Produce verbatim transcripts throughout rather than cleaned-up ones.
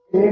Imi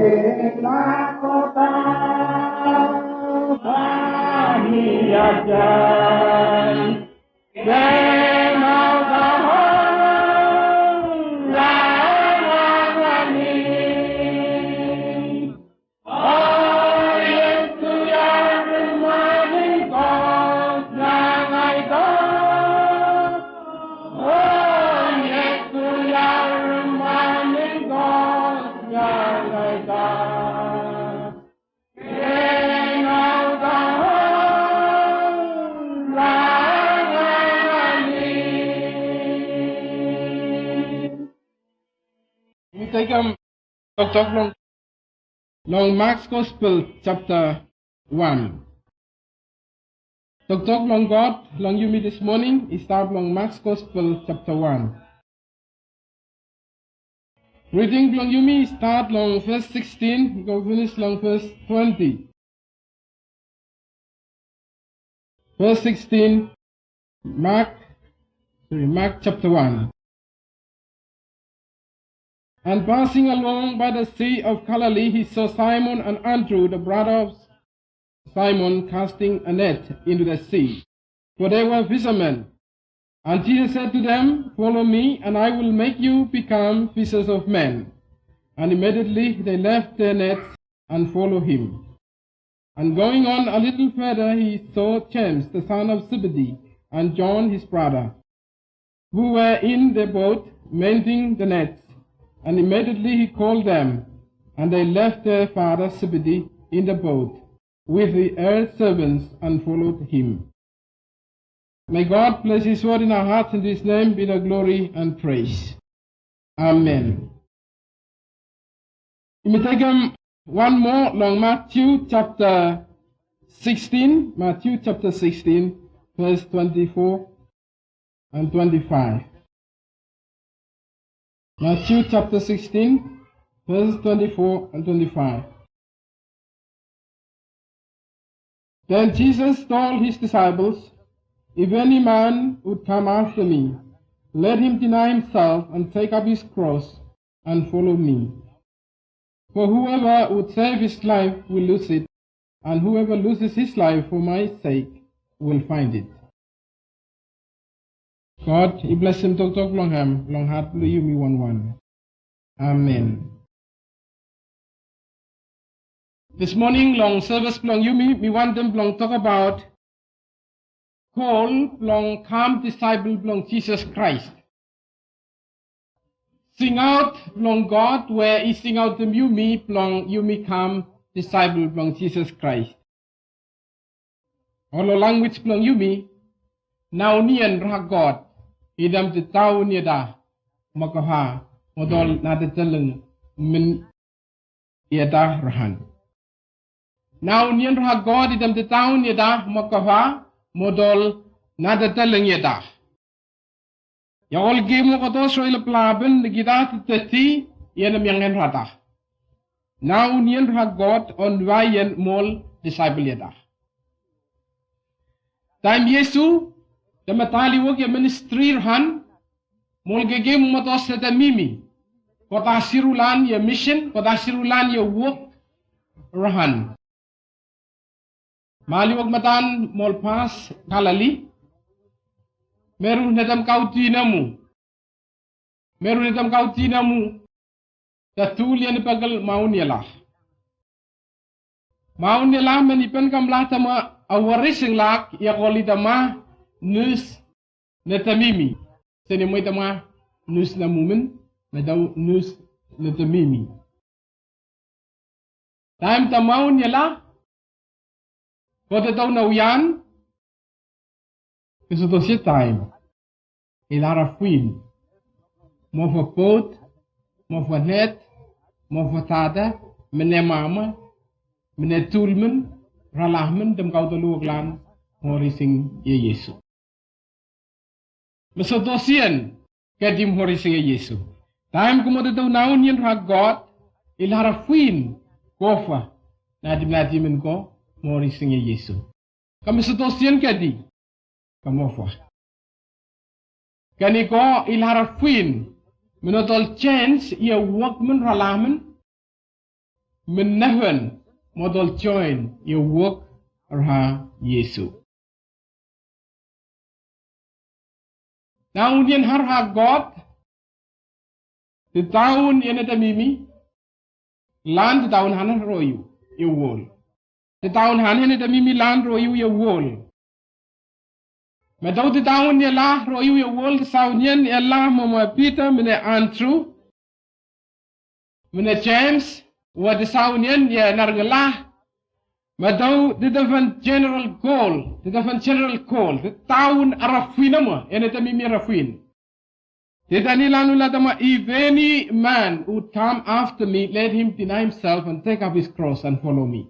taikem toktok long, long Mark's Gospel chapter one. Toktok long God long yumi this morning i start long Mark's Gospel chapter one. Reading long yumi i start long verse sixteen, i go finish long verse twenty. Verse sixteen, Mark, sorry, Mark chapter one. And passing along by the Sea of Galilee, he saw Simon and Andrew, the brother of Simon, casting a net into the sea, for they were fishermen. And Jesus said to them, "Follow me, and I will make you become fishers of men." And immediately they left their nets and followed him. And going on a little further, he saw James, the son of Zebedee, and John his brother, who were in the boat mending the nets. And immediately he called them, and they left their father Zebedee in the boat with the other servants and followed him. May God bless his word in our hearts, and his name be the glory and praise. Amen. Imi taikem one more long Matthew chapter sixteen, Matthew chapter sixteen, verse twenty-four and twenty-five. Matthew chapter sixteen, verses twenty-four and twenty-five. Then Jesus told his disciples, "If any man would come after me, let him deny himself and take up his cross and follow me. For whoever would save his life will lose it, and whoever loses his life for my sake will find it." God i bless hem toktok long hem, long heart blong yumi one one. Amen. This morning long service blong yumi, mi wantem blong talk about call blong kam disciple blong Jesus Christ. Singaut blong God we i singaut tem yumi blong yumi kam disciple blong Jesus Christ. Olo language blong yumi, nau nien ra God, idam te tau nieda, makaha, modol na te teleng, men ieda rahan. Nau nien ra God idam te tau nieda, makaha, modol na te teleng ieda. Ia ol gemu koto soi le plaben de gida te teti, ia ne miangen rada. Nau nien ra God on waien mol disciple ieda. Time Yesu, de matali wok ia ministry rahan, mol gegemu matos te mimi. Kota sirulan ia mission, kota sirulan ia wok rahan. Mali wok matan mol pas Galilee. Meru netam kauti namu. Meru netam kauti namu. Tatul ia ne pagal maun ia la. Maun ia la meni pen kam la tama awari sing lak ia koli tama nus ne tamimi. Seni moi tama nus na mumen, medau nus ne tamimi. Time tamaun ia la, kote tau nau ian, kesotosia time. Ilara fuin. Mo fo pot, mo fo net, mo fo tata, mene mama, mene tulmen, ralahmen, dem kau tolu oklan, mo rising ia Yesu. Mesotosien, kedim hori singe Yesu. Time kumote tau nau nien ra God, ilara fuin, kofa, nadim nadimen ko, mori singe Yesu. Kamesotosien kedi, kamofa. Kani ko ilara fuin, menotol chance, ia wok men ralahmen, Menephen modol join ïa wok ra Jisu. Naun ïen ha ra God. Te taun ïen e ta mimi lan, te taun han ro ïu ïa wol. Te taun han ïen e ta mimi lan ro ïu ïa wol. Metau te taun ïa la ro ïu ïa wol, te saun ïen ïa la mo mo Peter, mene Andrew, mene James, wa te saun ïen ïa nar ngela. Metau te ta phan general call, te ta phan general call, te taun ara phin mo, ïen e ta mimi ara phin. Te tani lanu la ta ma, "If any man would come after me, let him deny himself and take up his cross and follow me."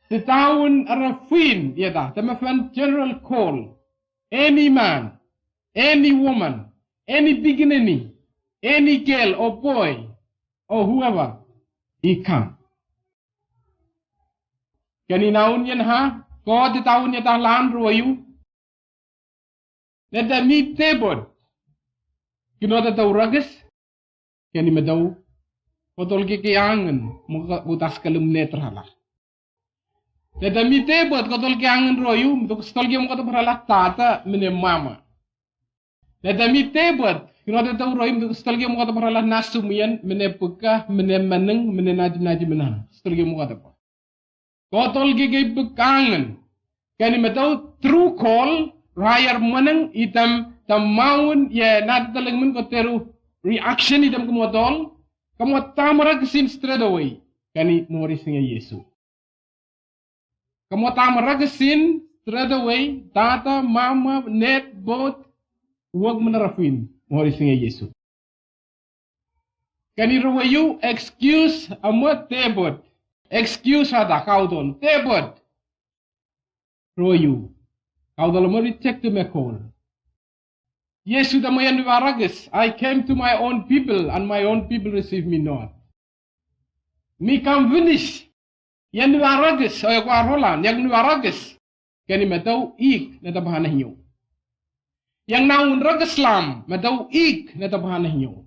Te taun ara phin, ïa ta, te ma phan general call. Any man, any woman, any beginning, any girl or boy, or whoever, he come. Kani naun ïen ha, ko te taun ïa ta lan ro ïu. Ne ta mi tebot, kino ta tau rakes, kani metau, ko tolki ki angen mo ka, ko tas kalum ne terhala. Ne ta mi tebot, ko tolki angen ro ïu, mo tolki mo ka ta terhala tata, mene mama. Ne ta mi tebot, kino ta tau ro ïu, mo tolki mo ka ta terhala nasu mian, mene peka, mene maneng, mene naji naji mena. Tolki mo ka ta pa. Ko tolki ki pek angen. Kani metau true call, ra ïar maneng item ta maun ïa na ta teleng men ko teru reaction item ko mo tol. Ko mo ta marakesin straight away. Kani mo ri singa Jisu. Ko mo ta marakesin straight away, tata, mama, net, bot, wok mena ara phin, mo ri singa Jisu. Kani ro ïu excuse amo tebot. Excuse ha ta kaudon tebot. Ro ïu. Kaudon amo reject me call. Jisu ta mo ïan wa rakes, "I came to my own people and my own people receive me not." Mi kam finish. Ïan wa rakes, o ïa kwa rolan, ïan wa rakes. Kani metau ik ne ta bahana hiu. Ïan naun rakes lam, metau ik ne ta bahana hiu.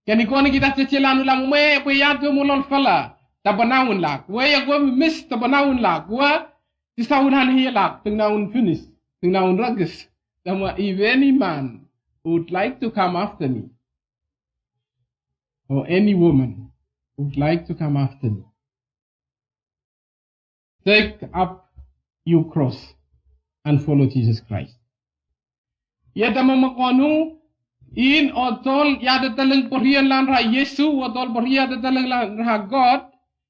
Kani koni kita cheche lanu lam me, pwe ïa tu mo lol fala, ta banaun lak. We ïa ko mis ta banaun lak. We ti saun han hi lak, teng naun finish, teng naun rakes. Ta ma, "If any man would like to come after me, or any woman would like to come after me, take up your cross and follow Jesus Christ." Ïa ta ma ma konu, in otol ïa ta teleng porian lan ra Jisu, otol porian ta teleng lan ra God,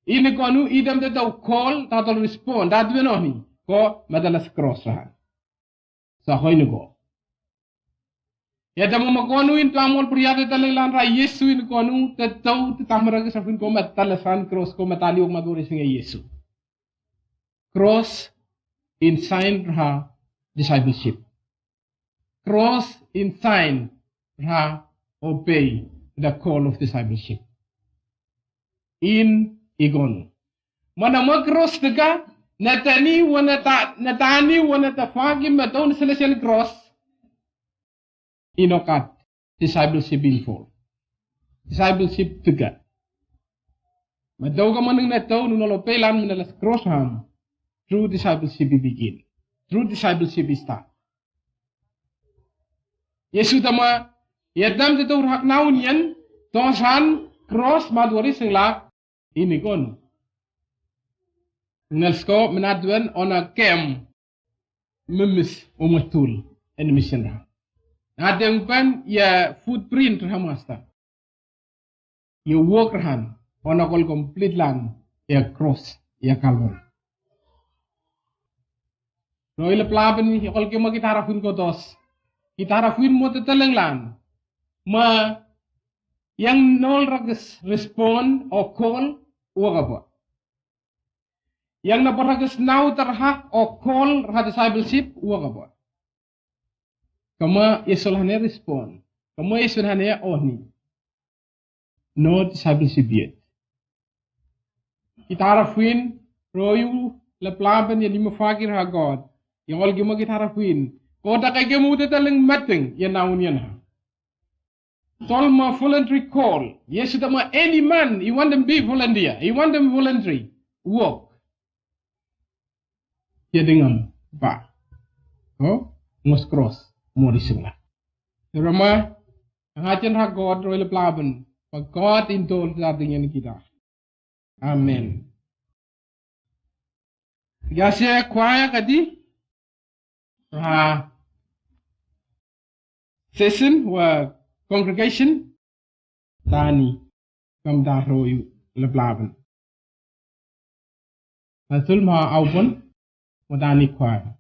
in konu idem ta tau call, ta tol respond, ta duen oni, ko matalas cross ra. Sa hoi ni ko. Ïa ta mo ma konu in tu amol porian ta teleng lan ra Jisu in konu, te tau, te ta mara ke sa phin ko matalasan cross, ko matali ok matori singa Jisu. Cross in sign ra discipleship. Cross in sign ra obey the call of discipleship. In ikonu. Mana ma cross teka, na tani wa na ta, na tani wa na ta faki ma tau na celestial cross. Inokat, discipleship in full. Discipleship teka. Ma tau ka maneng na tau, nu nolo pelan, matalas cross ham. True discipleship i begin. True discipleship i start. Jisu ta ma, ïa dam te tau rahak naun ïan, to san, cross matori singlak, ini kon. Ngelsko, menaduen, ona kem, memis, umatul, en mission ra. Nadeng pen, ïa footprint ra Master. Ïa work ra han, ona kol complete lan, ïa cross, ïa Calvary. Noi le plaben, ïa kol kema kita harapin kotos. Kita harapin mo te teleng lan. Ma, ïang nol rakes respond o call, ua kapa. Ïang na pa rakes nau terhak o call ra discipleship, ua kapa. Kama Jisu hane respond. Kama Jisu hane oni. No discipleship yet. Kita harapin, royu, le plaben, ïa ni mafakir ha God. Ïa kol kema kita harapin. Kota kai kemu te teleng mateng, ïa naun ïan ha. Tolma voluntary call. Yesu tama any man, he want them be volunteer. He want them voluntary work. Yadingam ba. Ko ngos cross mori singla. Rama, ngachen ha God roi le plaben. Ba God in tol sa dingin kita. Amen. Gasia choir kadi? Ha. Session wa congregation? Tani. Kam da roi le plaben. Asul ma aupon. Wa tani choir.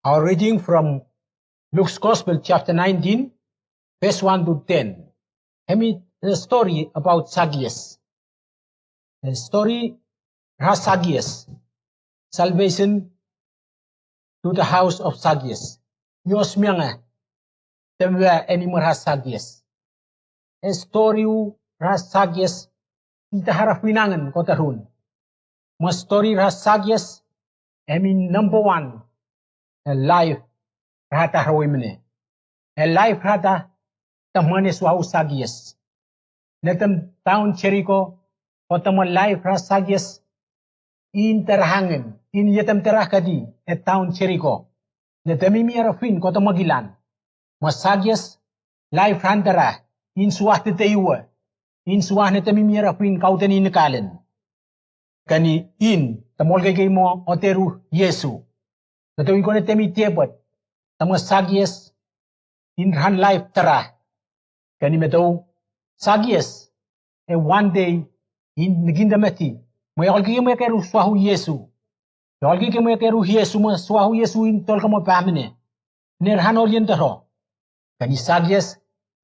Our reading from Luke's Gospel chapter nineteen, verse one to ten. Hemi a story about Zacchaeus. A story ra Zacchaeus. Salvation to the house of Zacchaeus. Yos mianga. Temwa eni mera Zacchaeus. A story ra Zacchaeus. Ita hara finangan kota run. Ma story ra Zacchaeus, emi number one, a life rata rawimene. A life rata tamane suahu Zacchaeus. Netem town Jericho, kota ma life ra Zacchaeus, in terahangen, in yetem terah kadi, a town Jericho. Netem imi ara fin, kota ma gilan. Ma Zacchaeus, life ran tera, in suah teteiwa, in suah netem imi ara fin, kauten in kalen. Kani in, tamol kei kei mo oteru Yesu. Meto in kone temi tebot, tama Zacchaeus, in ran life tera. Kani meto Zacchaeus, e one day, in nigin dameti. Mo yakol kei mo yakeru suahu Yesu. Yakol kei mo yakeru Yesu, mo suahu Yesu in tol kamo pamene. Ner hano lien tero. Kani Zacchaeus,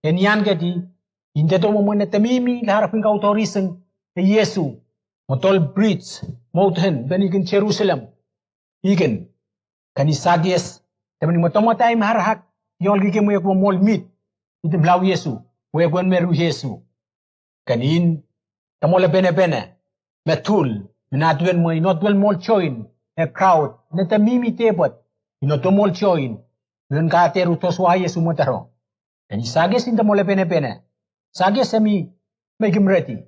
enian keti, inte to mo mone temimi, la hara fin kau toriseng, e Yesu. Mo tol bridge, mountain, beni kin Jerusalem. Ikin. Kani Zacchaeus, temani mo tomo tai maharhak, yakol kei mo yakmo mol mit. Item lau Yesu, mo yakwan meru Yesu. Kanin, tamol a bene bene, metul, menatuen mo, inot wel mol join, a crowd, ne temimi tebot, inot wel mol join, wen ka teru toswa Yesu mo tero. Kani Zacchaeus in tamol a bene bene, Zacchaeus emi, mekim reti,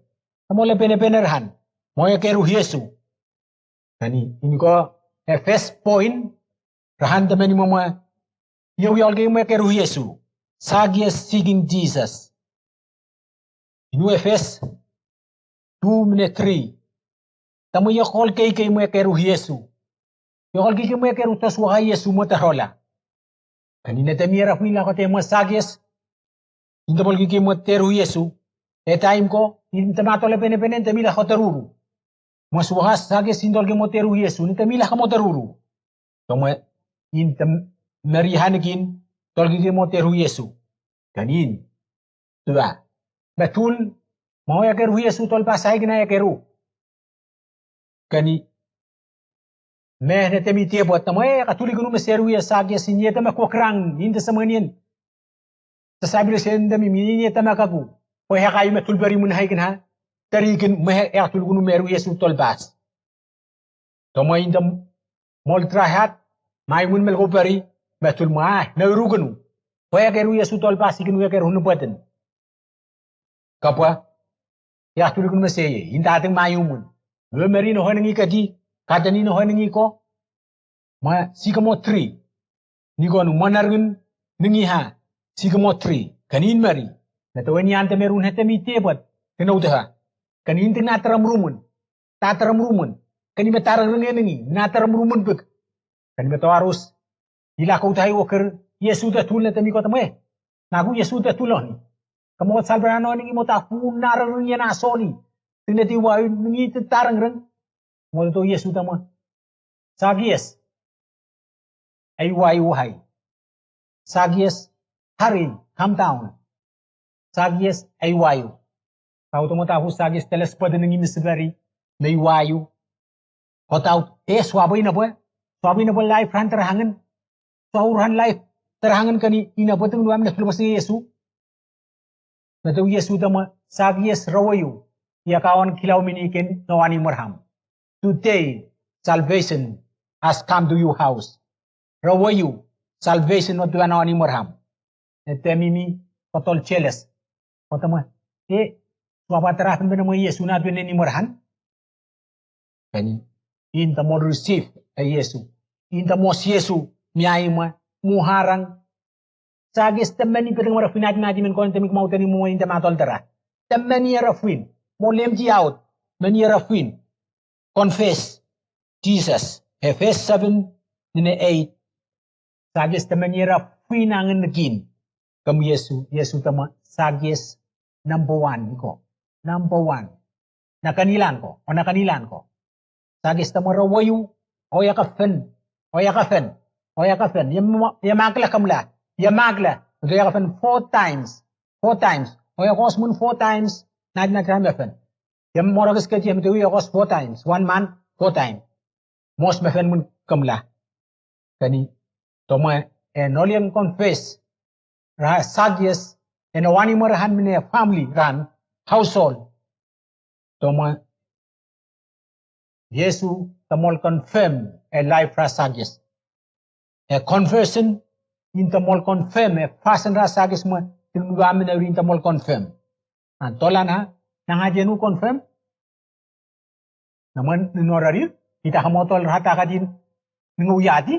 tamol a bene bene rahan, mo yakeru Yesu. Kani, ini ko, a first point, rahan temani mo mo, yo yakol kei mo yakeru Yesu. Zacchaeus seeking Jesus. Inu Efes two mene three. Tamo yakol kei kei mo yakeru Yesu. Yakol kei kei mo yakeru toswa Yesu mo terola. Kani ne temi ara fin la kote mo Zacchaeus. In tamol kei kei mo teru Yesu. E time ko, in tama tole pene pene temi la koteruru. Mo suaha Zacchaeus in tol kei mo teru Yesu, ne temi la kamo teruru. Tomo in tem meri hanikin, tol kei kei mo teru Yesu. Kanin. Tua. Metul, mo yakeru Yesu tol pasai kina yakeru. Kani. Me ne temi tebot tamo e, katuli kunu meseru ya Zacchaeus in yetama kuakrang, in te semenien. Tasabile sen temi mi in yetama kaku. Ko hekayu metul beri mun hai kina. Teri kin me hekatul kunu meru Yesu tol pas. Tomo in tem mol trahat, mai mun mel ko beri, metul ma, ne ru kunu. Ko yakeru Yesu tol pas, ikunu yakeru nu beten. Kapwa, yaktul kunu meseye, in tating mayumun. Nue meri no hoi nangi kati, katani no hoi nangi ko. Ma, sycamore tree. Ni ko nu manarun, nangi ha, sycamore tree. Kanin meri. Na to wen yan te merun hete mi tebot, kena uteha. Kanin ting na taram rumun. Ta taram rumun. Kani me tarang renge nangi, na taram rumun bek. Kani me to arus. Ila ko utai waker, Yesu ta tul na temi ko tamo e. Naku Yesu ta tul oni. Kamo salbrano ningi mo ta fu narang reng ya na soli. Tine ti wa ningi te tarang reng. Mo to Yesu tamo. Zacchaeus. Ai wai wahai. Zacchaeus, hurry, come down. Zacchaeus, ai wayu. Tau tomo tahu Zacchaeus teles pada ningi misbari. Nai wayu. Ko tau, e, swabo ina bo. Swabo ina bo life ran terahangan. Swabo ran life terahangan kani ina bo teng luam na sulma si Yesu. Natu Yesu tama, Zacchaeus rawayu, ya kawan kilau mini ken nawani marham. Today, salvation has come to your house. Rawayu, salvation no tuan nawani marham. Ete mimi, kotol cheles. Kotama, e, swaba terah pen bena mo Yesu na tuan ni marhan. Kani, inta mo receive a Yesu. Inta mo Yesu, miai ma, muharang. Zacchaeus temani peteng mara finati nati men kon temi kemau teni mo inta matol tera. Temani era fin. Mo lemti out. Mani era fin. Confess Jesus. Efes seven, nine eight. Zacchaeus temani era fin angen nekin. Kem Yesu, Yesu tama Zacchaeus number one iko. Number one. Nakanilan ko, o nakanilan ko. Zacchaeus tama rawayu, o ya kafen, o ya kafen, o ya kafen. Ya ma-, ya makla kamla. Ia makla, to ia kafen four times. Four times. O ia kos mun four times. Nadi nadi ram ia fen. Ia morakis ke ia metew ia kos four times. One month, four times. Mos mefen mun kemla. Kani, toma, e noliang confess ra Zacchaeus, e no wani marahan mine family ran, household. Toma, Jesu tamol confirm e life ra Zacchaeus. E confession in tamol confirm, e fasin ra Zacchaeus mo, tingwa mine rin tamol confirm. An tolan ha, nang ha jenu confirm. Naman nino rari, kita hamotol rata kadin, ningu yati,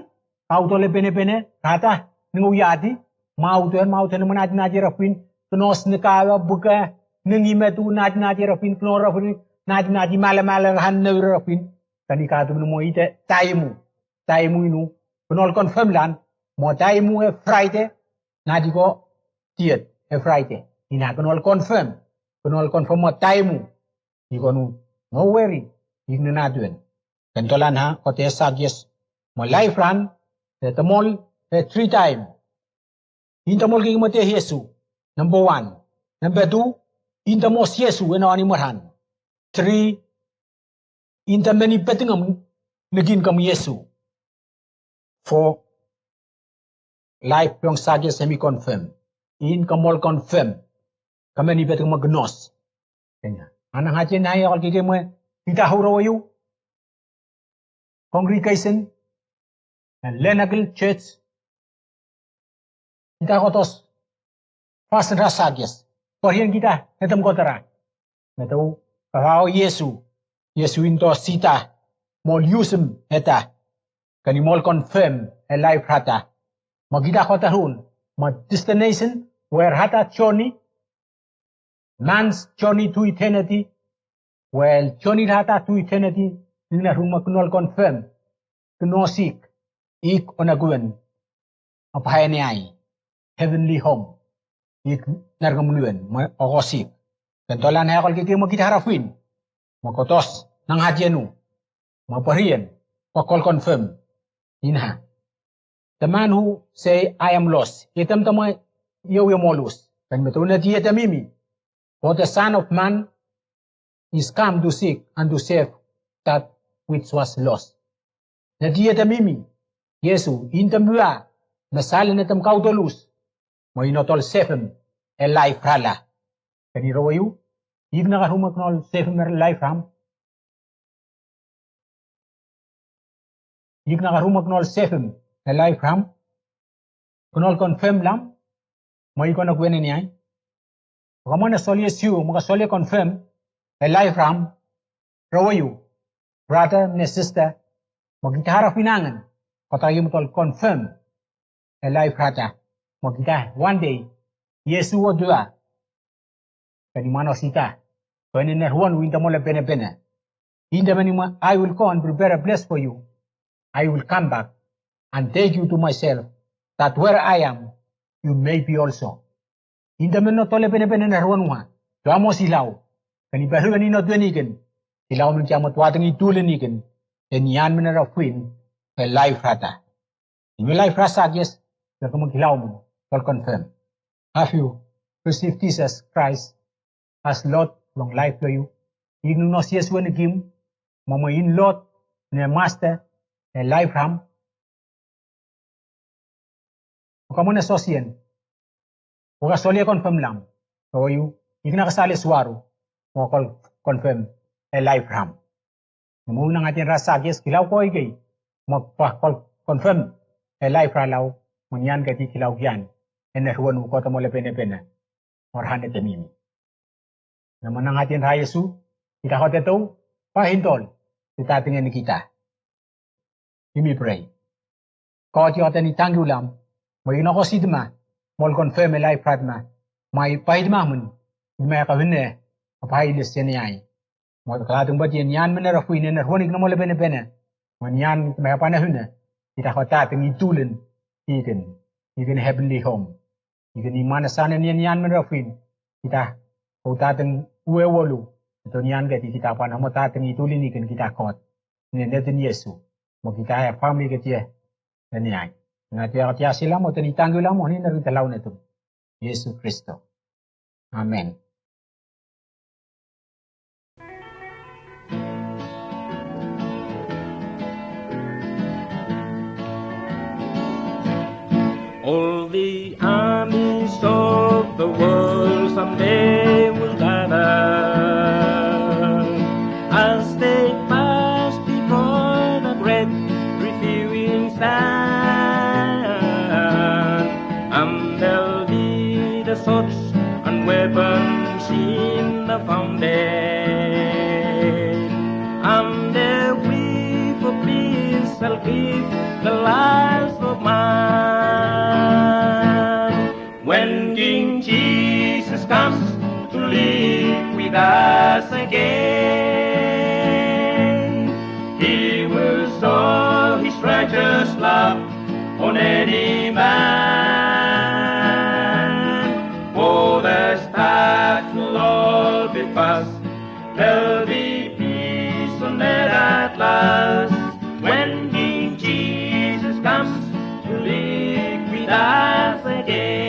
kau tole pene pene, rata, ningu yati, mau tuen, mau tuen, naman ati nati rafin, kenos nekawa buka, ningi metu nati nati rafin, keno rafin, nati nati mala mala han ne rafin, kani katu mo ite, taimu, taimu inu, kenol confirm lan, mo taimu e Friday, nati ko, tiet, e Friday, ina kenol confirm, kenol confirm mo taimu, Ikonu, no worry, ikne natuen. Kentolan ha, kote Zacchaeus. Mo life ran, e tamol, e three time. In tamol ki mo te Jesu. Number one. Number two, in tamos Jesu, e no ani marhan. Three, in tameni petingam, negin kam Jesu. For life yong Zacchaeus semi confirm. In kamol confirm. Kameni petingam genos. Kenya. Anang haji nai akal kike mo, kita hura wayu. Congregation. Lenagel church. Kita kotos. Fasin ra Zacchaeus. Korian kita, netem kotara. Netem, kahao Jesu. Jesu into sita. Mol yusem, eta. Kani mol confirm, e life rata. Mo kita kotarun. Mo destination, where rata journey. Man's journey to eternity. Well, journey rata to eternity. Nina ruma kenol confirm. Kenosik. Ik onaguen. Apa hai ne ai. Heavenly home. Ik nargamunuen. Mo okosik. Kentolan hai akal kike mo kita harafin. Mo kotos. Nang haji anu. Mo parian. Pakol confirm. Inha. The man who say, "I am lost." Item tama yo yo molus. Kan metu na dia tamimi. For the Son of Man is come to seek and to save that which was lost. Na dia tamimi. Jesu, intem bua. Masal na tam kau tolus. Mo inotol save him. E life rala. Kani rawayu. Igna karuma knol save him e life ram. Igna karuma knol save him e life ram. Knol confirm lam. Mo ikona kwene ni ai. Kamona solie siu, mo ka solie confirm e life ram. Rawayu. Brother ne sister. Mo kita harafinangan. Kota yum tol confirm e life rata. Mo kita one day. Jesu wa dua. Kani mano sita. Kani na ruan winta mola pena pena. Inda mani ma, "I will go and prepare a place for you. I will come back and take you to myself, that where I am, you may be also." Inda mani no tole pena pena na ruan wa. Tua mo silau. Kani bahu ani no tuan iken. Silau men kia mo tua tengi tulen iken. Tenian men rafuin. E life rata. Imi life ra Zacchaeus, ya kama kilau mo, tol confirm. Have you received Jesus Christ as Lord long life to you? Inu no sias wen kim, mama in Lord, ne Master, e life ram. Kamona sosien. Waka solia confirm lam. Kawayu, ikna kasale suaru. Wakol confirm e life ram. Mo nang atin ra Zacchaeus kilau koi kei. Mo pa kol confirm e life ra lau. Mo nian kati kilau kian. Ene ruan u kota mo le pene pene. Orhan e temimi. Namo nang atin ra Jesu. Kita hote tu. Pahintol. Kita tingen kita. Imi pray. Kau ti ota ni tanggi ulam. Mai ina ko sidma. Mol confirm e life pratma. Mai pai dma mun. Mai ka hune. Apai le sene ai. Mo ka tung ba ti nian mena ra fui ne na ruan ik na mo le pene pene. Mo nian mai pa na hune. Kita ko ta teng itulen. Iken. Iken heavenly home. Iken imana sana nian nian mena ra fui. Kita ko ta teng ue wolu. Ito nian ke ti kita pa na mo ta teng itulen iken kita kot. Ne ne tin Yesu. Mo kita ya family ke tie. Ne ni ai. Nga tia, tia sila mo, teni tanggu la mo, ni nari talau ne tu. Yesu Kristo. Amen. All the armies of the world someday will gather as they pass before the great reviewing stand. And there'll be the swords and weapons in the fountain. And the plea for peace shall give the lives of man. When King Jesus comes to live with us again, he will show his righteous love on any man. For the stars will all be past, there'll be peace on earth at last. When King Jesus comes to live with us again.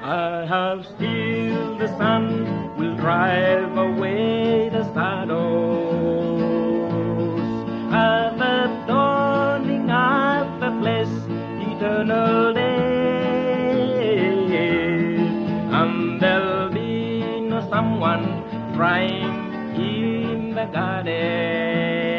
I have still the sun will drive away the shadows at the dawning of the blessed eternal day. And there'll be no someone crying in the garden.